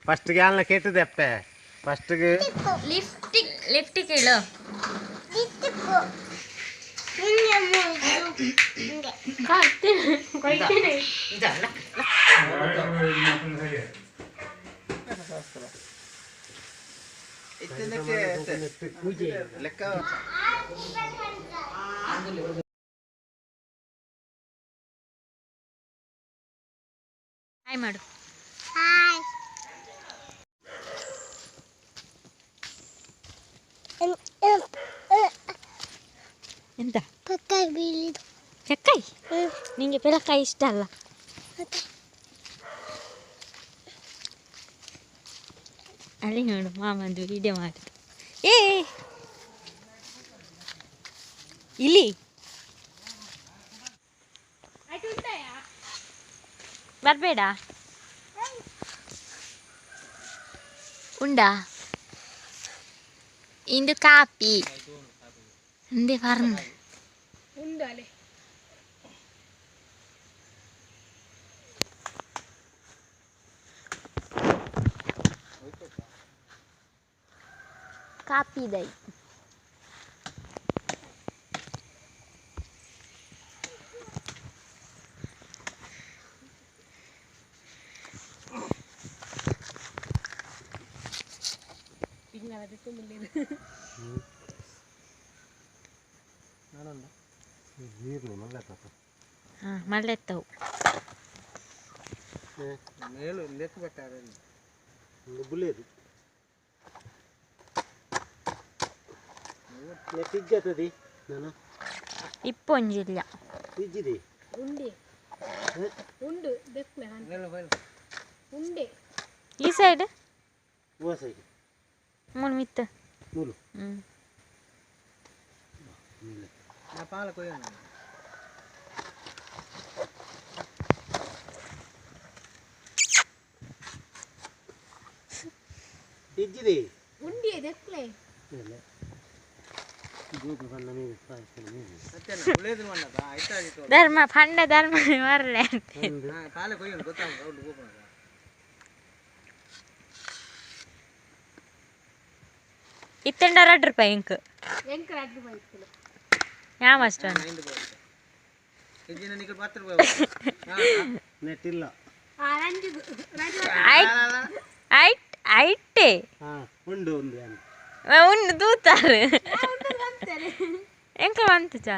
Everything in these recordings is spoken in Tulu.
ಫಸ್ಟ್ ಯಾಲ್ನ ಕೆಟ್ಟದಪ್ಪೆ ಫಸ್ಟ್ಗೆ ಲಿಫ್ಟಿಕ್ ಲಿಫ್ಟಿಕ್ ಹೇಳು. ಹಾಯ್ ಮಾಡು. ಹಾಯ್. ಎಂತ? ಪಕ್ಕ ಬೀಳಿದು. ಪೆಕ್ಕಾಯಿ? ನಿಂಗೆ ಪೆಲಕಾಯಿ ಇಷ್ಟ ಅಲ್ಲ? ಅಲ್ಲಿ ನೋಡು ಮಾಮಂದು ವಿಡಿಯೋ ಮಾಡುದು. ಏ ಇಲ್ಲಿ ಬರಬೇಡ. ಉಂಡಾ ಇಂದು ಕಾಪಿ ಎಂದೇ പറഞ്ഞു. ಕಾಪಿ ದೈ ಹಾಂ ಮಲ್ಲೆತ್ತವು. ಬುಲ್ಲೇದು ಇಜ್ಜತದಿ ನಾನು ಇಪ್ಪೊಂಜಿಲ್ಲ. ಇಜ್ಜಿದಿ ಈ ಸೈಡ್ ಓ ಸೈಡ್ ಮೂರು ಮಿತ್ತ. ಮೂಲು. ಹ್ಞೂ ಇಜ್ಜಿದಿ ಧರ್ಮ ಪಂಡ ಧರ್ಮ ಬರಲೆ. ಇತ್ತಂಡ 2 ರೂಪಾಯಿ ಇಂಕ್ ಯಾವ ಅಷ್ಟು ನೆಟ್ ಇಲ್ಲ. ಐಟೆ ಉಂಡು ಒಂದು ಉಂಡು ದೂತಾರೆ ಎಂಕ ಬಂತು ಚಾ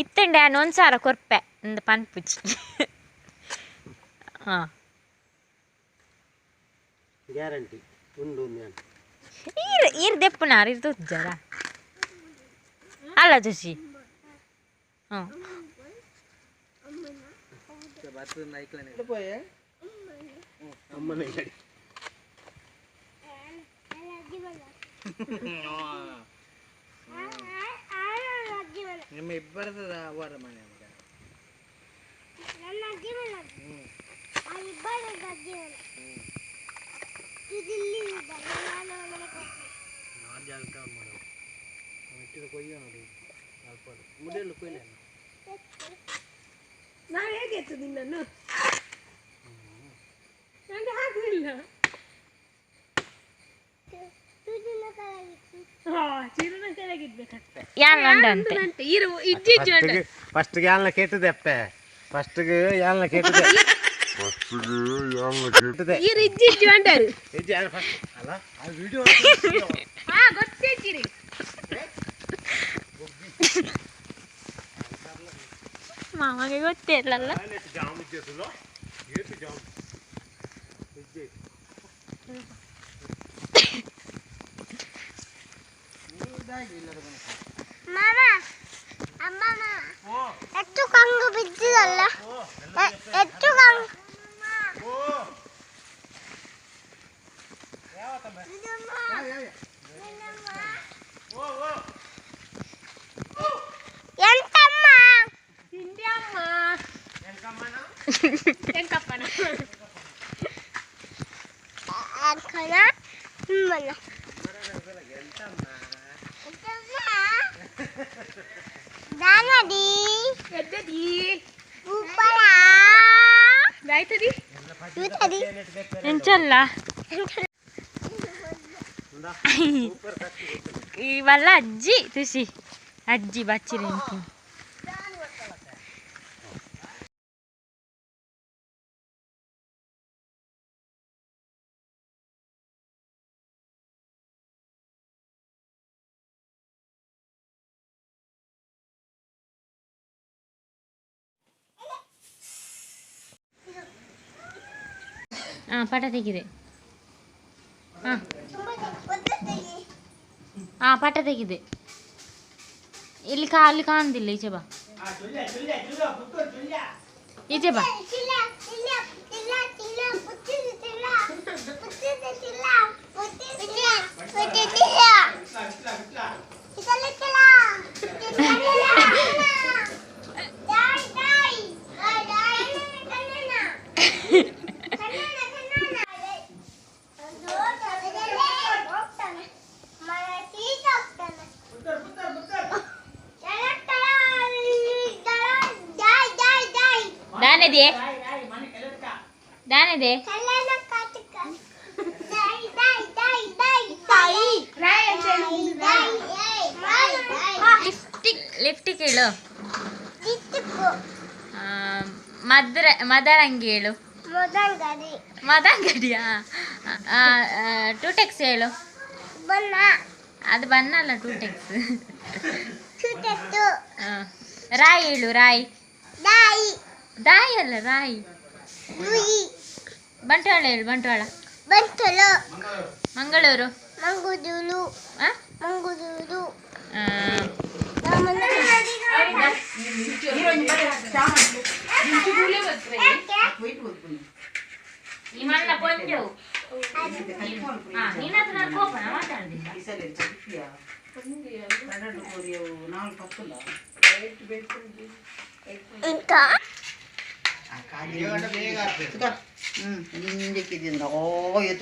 ಇತ್ತಂಡೆ ನಾನು ಒಂದು ಸಾರ ಕೊರ್ಪೆ ಒಂದು ಪನ್ಪುಜಿ. ಹಾಂ ಗ್ಯಾರಂಟಿ ಉಂಡು ಒಂದು. ಈರ್ ಈರ್ ದೆಪ್ಪುನಾರು ಇರ್ ದೂಜಾರ ಅಲ್ಲ ಜೋಶಿ. ಹಾಂ ಅಮ್ಮನ ನಿಮ್ಮ ಇಬ್ಬರದ ಅವರ ಮನೆ. ನಾನು ಹೇಗೆ ಎತ್ತುದು ನಿನ್ನನ್ನು? ನನಗೆ ಆಗುದಿಲ್ಲ. ಫಸ್ಟ್ಗೆ ಯಾಲ್ನ ಕೆಟ್ಟದಪ್ಪೆ ಫಸ್ಟ್ಗೆ ಯಾಲ್ನ ಕೆಟ್ಟದೆ ಅಲ್ಲ ಆ ವಿಡಿಯೋ. ಮಾಮಗೆ ಗೊತ್ತೇ ಇಲ್ಲಲ್ಲ. ಮಾಮ ಅಮ್ಮ ಹೆಚ್ಚು ಕಂಗು ಬಿದ್ದಿದಲ್ಲ, ಹೆಚ್ಚು ಕಂಗು. ಎಂತಮ್ಮ ತಿಂಡಿ ಅಮ್ಮ ಎಂಕಪ್ಪನ ಅಕ್ಕನ ಅಮ್ಮನ. ಎಂಚಲ್ಲ ಇವೆಲ್ಲ ಅಜ್ಜಿ ತುಷಿ ಅಜ್ಜಿ ಬಚ್ಚಿರಿ. ಹಾಂ, ಪಟ ತೆಗಿದೆ. ಹಾಂ ಹಾಂ, ಪಟ ತೆಗಿದೆ. ಇಲ್ಲಿ ಕಾ ಅಲ್ಲಿ ಕಾಣುದಿಲ್ಲ. ಈಚೆ ಬಾ, ಈಚೆ ಬಾ. ದಾನದೆ ದಾನದೆ. ಲಿಫ್ಟಿಕ್ ಲಿಫ್ಟಿಕ್ ಹೇಳು. ಮದ್ರ ಮದರಂಗಿ ಹೇಳು. ಮದಂಗಡಿಯಾ? ಟೂಟೆಕ್ಸ್ ಹೇಳು. ಅದು ಬಣ್ಣ ಅಲ್ಲ, ಟೂಟೆಕ್ಸ್. ರಾಯಿ ಹೇಳು, ರಾಯಿ. ದಾಯಿ ಅಲ್ಲ, ರಾಯಿ. ಬಂಟ್ವಾಳ ಹೇಳು, Bantwal. Mangaluru. Mangaluru.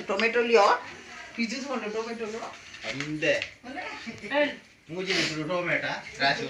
Tomato tomato tomato ರಾಶಿ.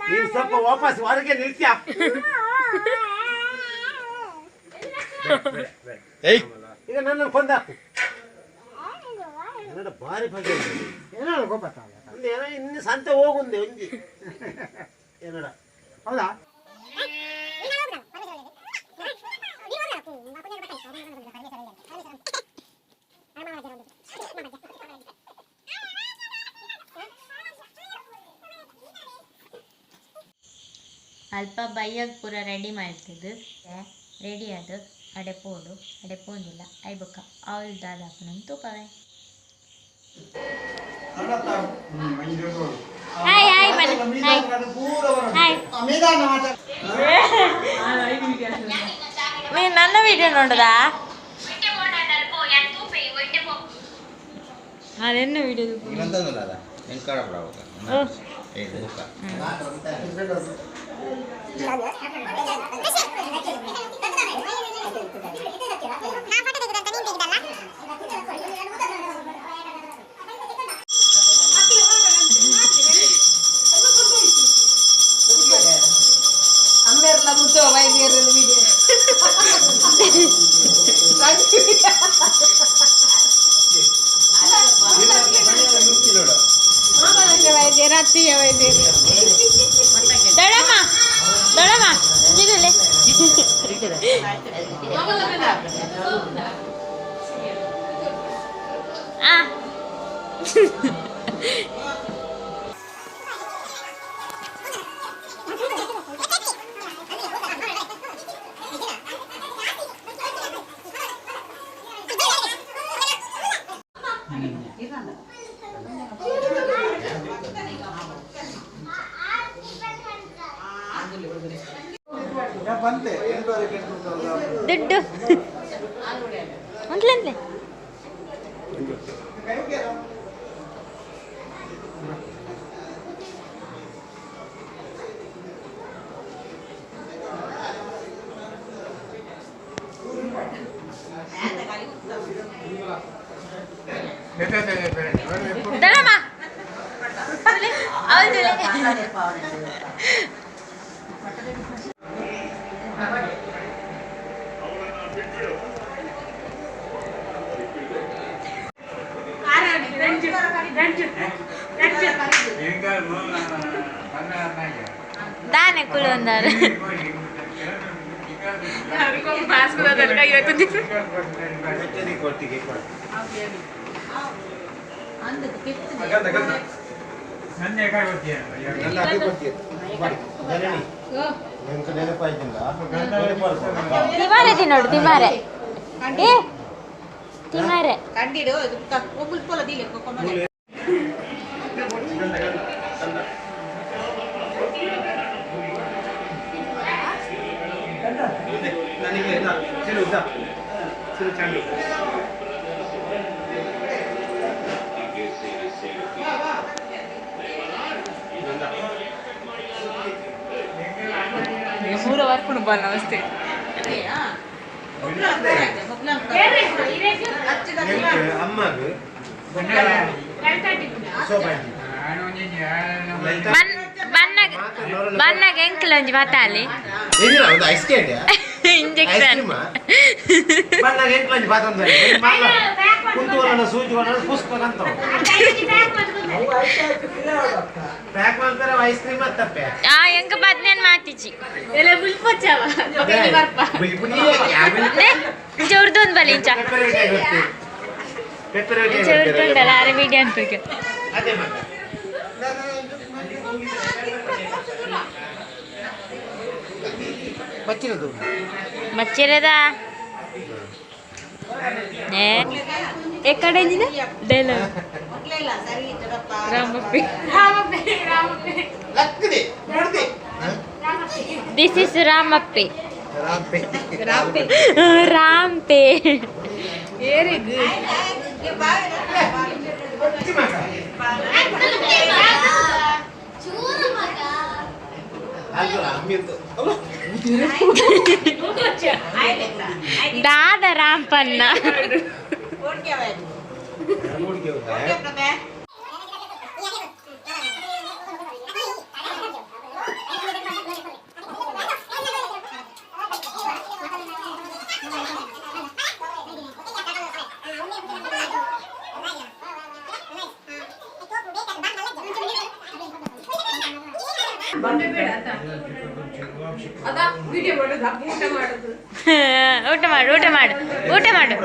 ನೀನು ಸ್ವಲ್ಪ ವಾಪಸ್ ಹೊರಗೆ ನಿಲ್ತೀಯ. ಈಗ ನನ್ನನ್ನು ಕೊಂದಾಕು. ಏನಡ ಭಾರಿ ಭಾಗ್ಯ ಏನೋ ಇನ್ನು ಸಂತೆ ಹೋಗುಂದೆ ಒಂಜಿ ಏನಡ ಹೌದಾ? ಅಲ್ಪ ಬಯ್ಯಗ್ ಪೂರ ರೆಡಿ ಮಲ್ತುದು ರೆಡಿ ಆದ್ ಅಡೆ ಪೋಡು ಅಡೆ ಪೋಂದಿಲ್ಲ I ಬೊಕ್ಕ ಅವ್ಲು ದಾದ ಆಪುನಂದ್ ತೂಪವೆ. ಹಾಯ್ ಹಾಯ್ ಬನ್ನಿ ಹಾಯ್ ಹಾಯ್. ನೀನು ನನ್ನ ವಿಡಿಯೋ ನೋಡದಾ? ಅದೆನ್ನ ವಿಡಿಯೋ? ಅಮ್ಮೇರ್ಲ ಮುಚ್ಚೋ ವೈದ್ಯರಲ್ಲಿ ವಿಡಿಯೋ. ವೈದ್ಯರು ಅತ್ತಿಯ ವೈದ್ಯರು. ದೊಡಮ್ಮ ದೊಡಮ್ಮ ಇದಲ್ಲೇ. ಆ ದುಡ್ಡು ಅಂತ್ಲಂತ್ಲೆ. ದೊಡಮ್ಮ ಹೌದು. ದಾನೆ ಕುಲೊಂದಾರು. ತಿಮಾರೆ ತಿನ್ನೋಡು ತಿಮಾರೆ ಏ ತಿಮಾರೆ. ಕಂಡಿಡು ಪೋಲ. ಮೂರ ವರ್ಪುಣು ಬಾ ನಮಸ್ತೆ. ಬನ್ನಾಗ ಎಂಕ್ಲ ಒಂಜಿ ಬಾತಾಲಿ ಇಂಜೆಕ್ಷನ್. ಆ ಎಂಕ ಬದ್ನೇನ್ ಮಾತಿಚಿ ಇಂಚ ಉರ್ದೊಂದು ಬಲಿ ಇಂಚ ಇಂಚ ಉರ್ದುಂಡಲ್ಲ ಅರೆ ವಿಡಿಯೋ ಅನ್ಬೇಕು. ಬಚ್ಚಿರದ ಎಕ್ಕಡೆ ಡೈಲಾಗ್ ರಾಮಪ್ಪಿ. This is ರಾಮಪ್ಪಿ. ರಾಂಪೆ. ದಾದ ರಾಂಪನ್ನ. ಊಟ ಮಾಡು ಊಟ ಮಾಡು ಊಟ ಮಾಡು.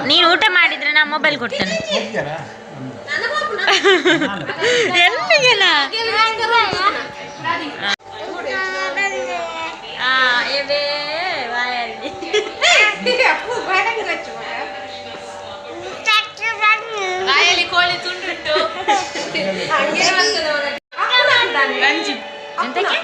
ನೀನು ಊಟ ಮಾಡಿದ್ರೆ ನಾ ಮೊಬೈಲ್ ಕೊಡ್ತೇನೆ. ಎಲ್ಲಿಗೆಲ್ಲ? ಆ, ಎಬೇ, ಬಾಯಲ್ಲಿ. ಬಾಯಲ್ಲಿ ಕೋಳಿ ತುಂಡುಂಟು. ಗಂಜಿ ಎಂತಕ್ಕೆ?